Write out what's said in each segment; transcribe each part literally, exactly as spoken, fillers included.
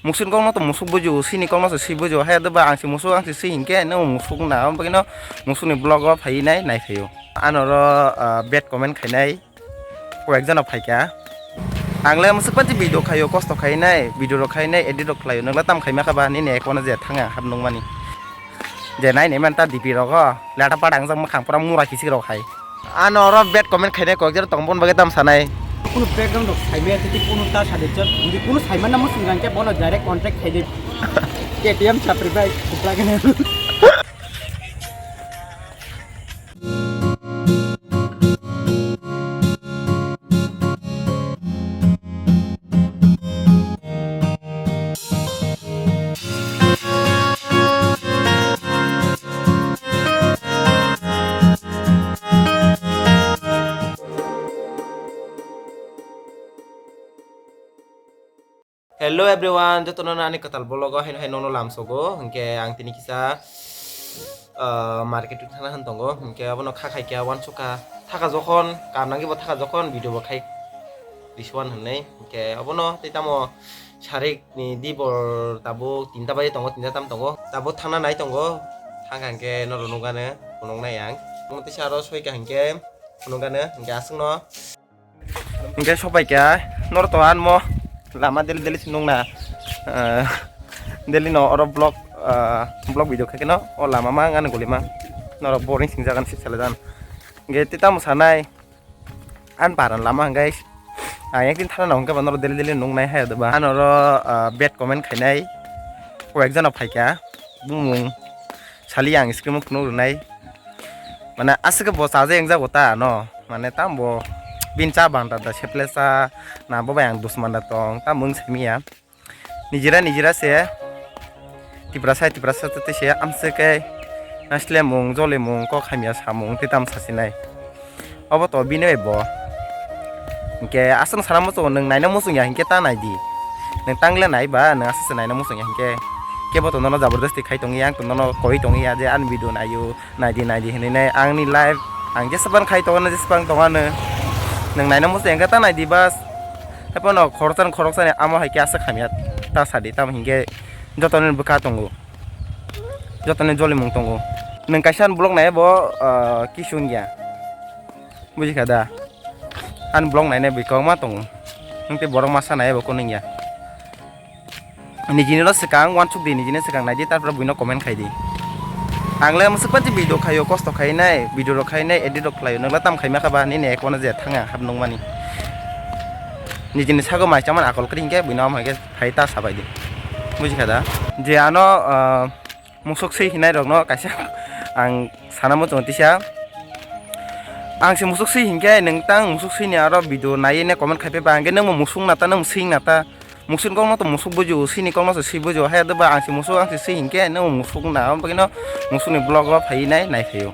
Musuk kokno to musuk bujo, sini kokno se si bujo. Hai do ba ang se musuk, ang se si hinkhe no musuk na, omo bagwi no musuk ni vlog o phai nai, nai phaio. Ano oro, ah, bad comment khainai. Koyekjano phaikha. Ang le mwswk panti video khaio, kosto khainai, video rok khainai, edit rok khlaio. Nwng le tam khaima kha ba, nini ekmano je thang ang hap nungmani. Je nai nai man ta D P rogo, lata pada ang jak mwkhang pura mura kisik rok hai. Ano oro bad comment khainai koyekjano tong, bon bagwi tam sanai. Kuno background rok saimaya tei kuno ta sade chot, jodi kuno saimana mo swngjang khe bono direct contact khaidi. K T M chapri bai, kupla kene. Hello everyone, jotono ani kwtal vlog o haino hai nono lamsogo. Hinkhe ang tini kisa, ah, market o thana hwn tongo. Hinkhe abono kha khai khe uansukha. Thaka jokhon, kam nangwi bo thaka jokhon, video bo khai risuan hwnwi. Hinkhe abono tei tamo sarik ni dibor tabuk tinta baje tongo, tinta tam tongo. Tabuk thangna nai tongo. Thangkha hinkhe norok nukgano, phunuknai ang. Omo teisa aro soika hinkhe phunukgano, hinkhe aswkno. Hinkhe sopaikha, norok to anmo lama daily daily se nukna, ah, daily no oro vlog, ah, vlog video khaikhe no o lama ma ngani guli ma norok boring singjagan se salajan. Hinkhe tei tamo sanai, an paran lama hinkhe ang ekdin thana no hinkhe ba norok daily daily nuknai hai ba. Ano oro, ah, bad comment khainai koyekjano phaikha, bumung sali ang screen o phunuk rwnai. Mane aswk bo chaja wngjago ta no. Mane tamo bo bini cha banda da seple cha na bo bai ang dusman da tong ta mung simi ya. Nijira nijira se Tiprasa Tiprasa te se amswk khe nasle mung jole mung kok hamya samung te tam sasinai. Obo to bini bai bo. Hinkhe aswk sana muchungo, nwng naina muchung ya hinkhe ta nai di. Nwng tangle nai ba, nwng aswk se naina muchung ya hinkhe. Kebo to nono jabardasti khai tong ya, ang to nono koi tong ya je ani video naio. Naidi naidi hinwi nai angni life ang jesabang khai tongano jesabang tongano nwng naina muchung hinkhe ta naidi bas. Haiphano khoroksa khoroksa ni amo hai khe aswk hamya ta sadi tamo hinkhe jotoni bwkha tongo, jotoni jolimung tongo. Nwng kaisa ani vlog nai bo, ah, kisu wngya, bujikha da? Ani vlog nainai bui kwbangma tongo, nwng tei borok masa nai bo kunu wngya. Nijini no swkang uansuk di, nijini swkang nai di, tarpore buino comment khai di. Ang le mwswk panti video khaio, kosto khai nai, video rok khai nai, edit rok khlaio, nwng le tam khaima kha ba, nini ekmano je thang ang hap nungmani. Nijini sago mai chamani akol kwrwi hinkhe buino amo hai khe phai ta sabai di. Bujikha da? Je ano, ah, musuk swi hinai rokno kaisa ang sana muchungo tisa. Ang se musuk swi hinkhe nwng tang musuk swi ni aro video nai ne comment khai pe ba hinkhe nwng musuk na ta, nwng swi na ta. Musuk kokno to musuk bujo, sini kokno se swi bujo. Hai do ba ang se musuk, ang se swi hinkhe nwng musuk na, omo bagwi no musuk ni vlog o phai nai nai phaio.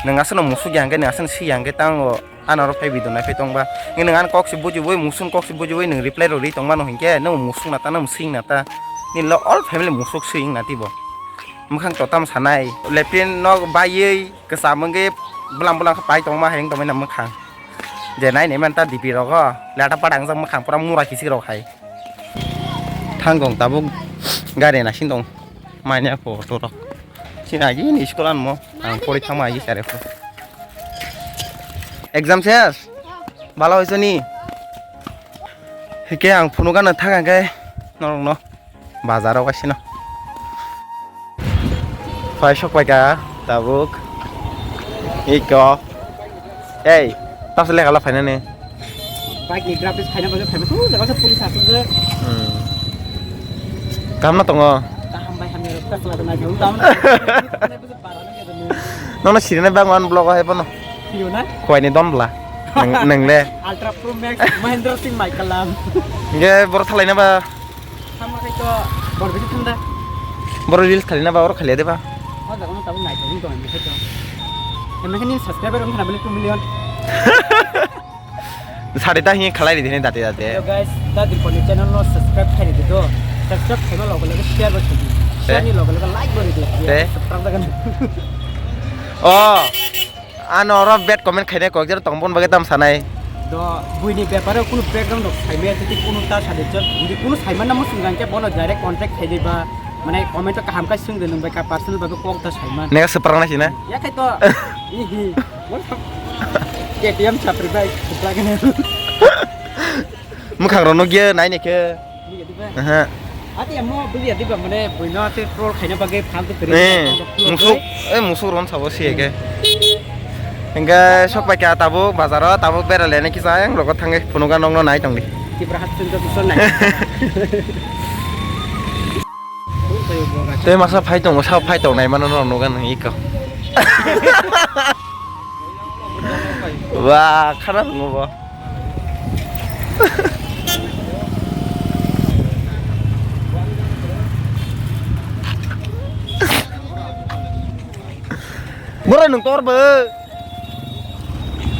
Nwng aswkno musuk ya hinkhe, nwng aswkno swi ya hinkhe, tamo ano oro phai video nai phai tong ba. Nwng ani kok se bujiwi, musuk kok se bujiwi nwng reply rw ri tong mano hinkhe, nwng musuk na ta, nwng swi na ta. Nini lo all family musuk swi wng na tibo. Mwkhang to tamo sanai. Lepin nok baiwi kwcham wngwi bwlam bwlam khe pai tong ma hai wng tong mani mwkhang. Je nai nai man ta D P rogo. Lata pada ang jak mwkhang pura mura kisik rok hai. Thang tong tabuk gari naising tong. Manya photo rok. Sini aji ni school anmo. Ang pori thangma aji sare pho. Exam ses? Bala hoiso ni? Hike ang phunukano thang angke norokno bazaro kaisino. Phai sok paika tabuk. Iko. Ei, tasa lekha la phainani. Bike ni graphics khaina bagwi phaiba, thung jaga se police asuk je. Hmm. Kaham na tongo? Kaham bai hamya rok ta chwla rok nai jong tam. Nono sirine bang wan vlog hai bono. Siro na? Khwai ni don bla. Nang, nang le. Ultra Pro Max Mahendra Singh Michael lam. Ge boro thalai na ba. Tamo khai to bor bisi thanda. Boro reels khali na ba, oro khali de ba. O jaga no tabuk nai thani dong ni khai to. Emang ni subscriber wng khana bini two million. Sari ta hi khalai ri dini date date. Hello guys, ta Dirponi channel no subscribe khai ri do. Subscribe khai logo logo share bo khai. Share ni logo logo like bo ri do. Te? Subscribe da kan. Oh. Ano oro bad comment khainai kok jero tong bon bagwi tam sanai. To buini bepare kunu background rok saimaya, tei kunu ta sadi chot, bini kunu saimana muchung jang khe bono direct contact khaidi ba, mane comment o kaham khe swngdi nwng bai ka personal bagwi kok ta saiman. Nega se parang nai sina? Ya khai to. Ihi. K T M chapri bai, kupla kene. Mwkhang rok nukya nai nai khe. Nukya diba? Aha. Ati amo bili ati ba mane buino ati troll khaina bagwi faltu kwrwi. Eh, musuk, eh, musuk ron sabo si eke. Hingke sok pai kha tabuk bazaro, tabuk bera lene kisa yang rogo thangke phunuga nokno nai tongdi. Tipra hat chun to son nai. Tei masa phai tongo, sao phai tongnai mano no noga nang iko. Wah, khana tongo bo. Boro nung tor bo.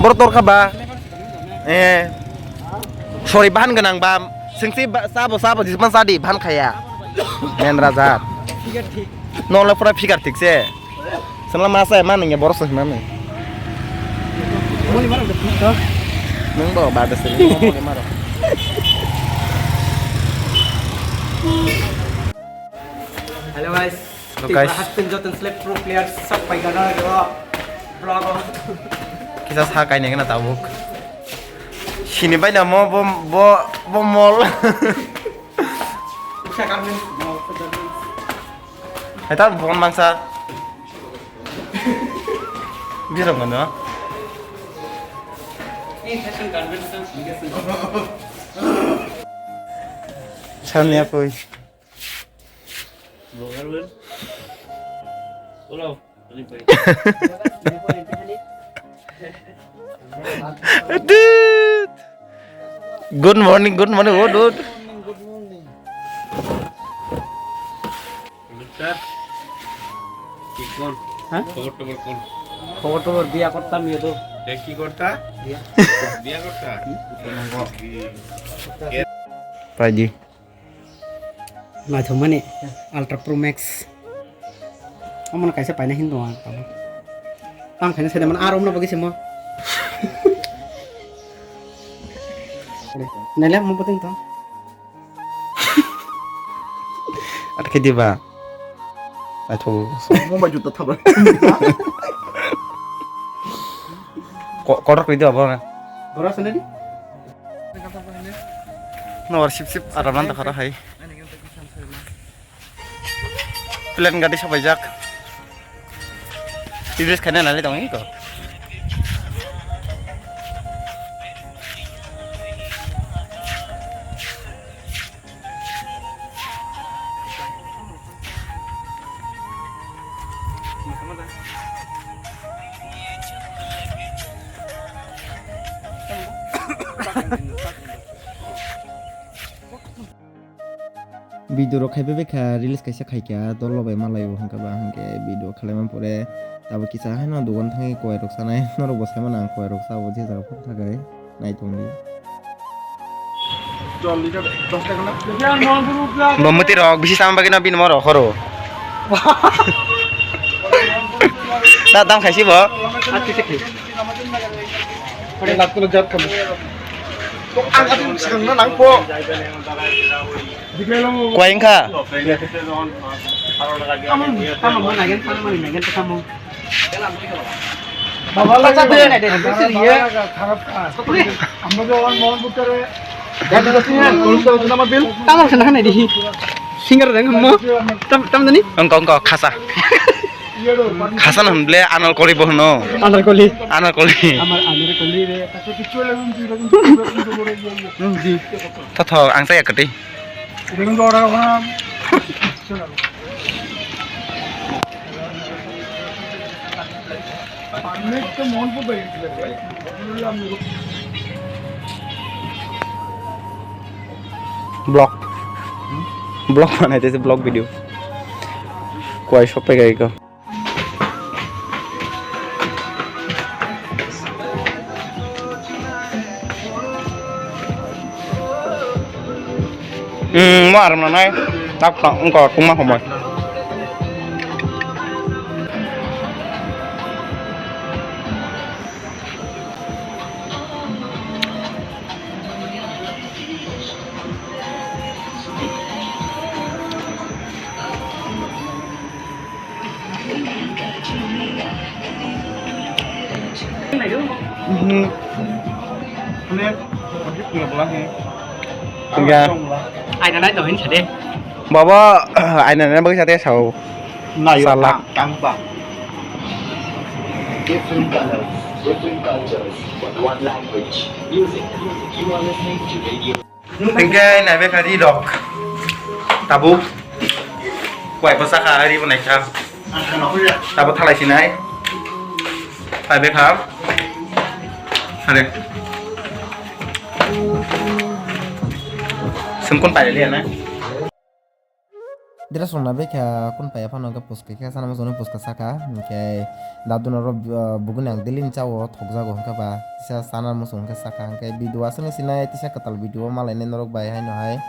Boro tor kha ba. Eh. Sorry, bahan gwnang ba. Sengsi ba, sabo, sabo, jisman sadi, bahan khaya. Men raja. Nong le pura figure thik se. Sala masa emang nungya boros se nang. Moli maro de to. Nung bo ba de se, moli maro. Hello guys. Hello guys. Tripura Husband Joton Slap Pro Player sok pai gana yo. Vlog. Kisa sa kai nengna tabuk. Sini bai na mo bo, bo, bo mol. Usa garments, mo usa garments. Hai ta bon mangsa. Birok mano. Ni fashion garments ang sini sini. Sanya koi. Vlogger wen. Hello. Dude. Good morning, good morning, good, good. নমস্কার। কি কোন? হ্যাঁ? খবর টবর কোন? খবর টবর বিয়া করতাম, ইয়ে তো। এ, কি করতা? বিয়া। বিয়া করতা? হুম। কি? Paidi. Naithokmani Ultra Pro Max. Omono kaisa paina hin tongo ang tamo. Tang khaina sede mano aro omno bagwi se mo. Nele mo boteng to. Atkhe diba? Naithok. Mo bai juta thabra. Ko-, kotor kri diba bo na? Bora sene di? Nor sip sip aram nang khara hai. Plane gari sapaijak. T V S khaina nalai tong iko. Video rok khai bai kha, reels kaisa khai kha, dol rok bai malai o hwnka ba hwnkhe video khlai man pore. Tabuk kisa haino dogan thangwi kowai rok sanai, norok bo sai mano ang kowai rok sabo je jaga phano thakai nai tongdi. Bo mwtwi rok bisi sama bagwi no bini mo rok horo. Da dam khaisi bo. Ati se khai. Ore lakto jat khamu. To ang ati swkang na nang po. Kuaing kha? Tamo, tamo, mo nagen, tamo, mani nagen, tamo. Baba, bacha de, de, de, de, de, ye. Kharap kha. Amra jo on mohon putre. Gadi gadi na, kolom to nama bil. Tamo sana na di. Singer reng mo. Tam, tam dani? Ongko, ongko, khasa. Khasa na hwnle anal kori bo hwno. Anal koli. Anal koli. Amar anal koli re. Hmm, di. Tho, tho, ang saya kati. Vlog. Vlog mana itu vlog video. Kuai sopai kayak itu. Hmm, mo aram nanai. Tak tak engko tungma homoi. Tungya. Aina nai to hin sade. Baba, aina nai bagwi sade sao. Nayo. Salak. Tang, tang ba. Different colors, different cultures, but one language. Music. You are listening to Radio. Hingke naibe kha ri rok. Tabuk. Kuai bwsa kha ri bo naikha. Tabuk thalai sinai. Naibe kha. Hare. Sumkun pai liya na. Dress rok na bekha kun paiya phano hwnkhe puska khe sana muchungno puska saka, hwnkhe dadu norok, ah, buguni ang daily ni chao thokjago hwnkhe ba kisa sana muchung hwnkhe saka, hwnkhe video aswk no sinai tisa kwtal video o malainai norok bai haino hai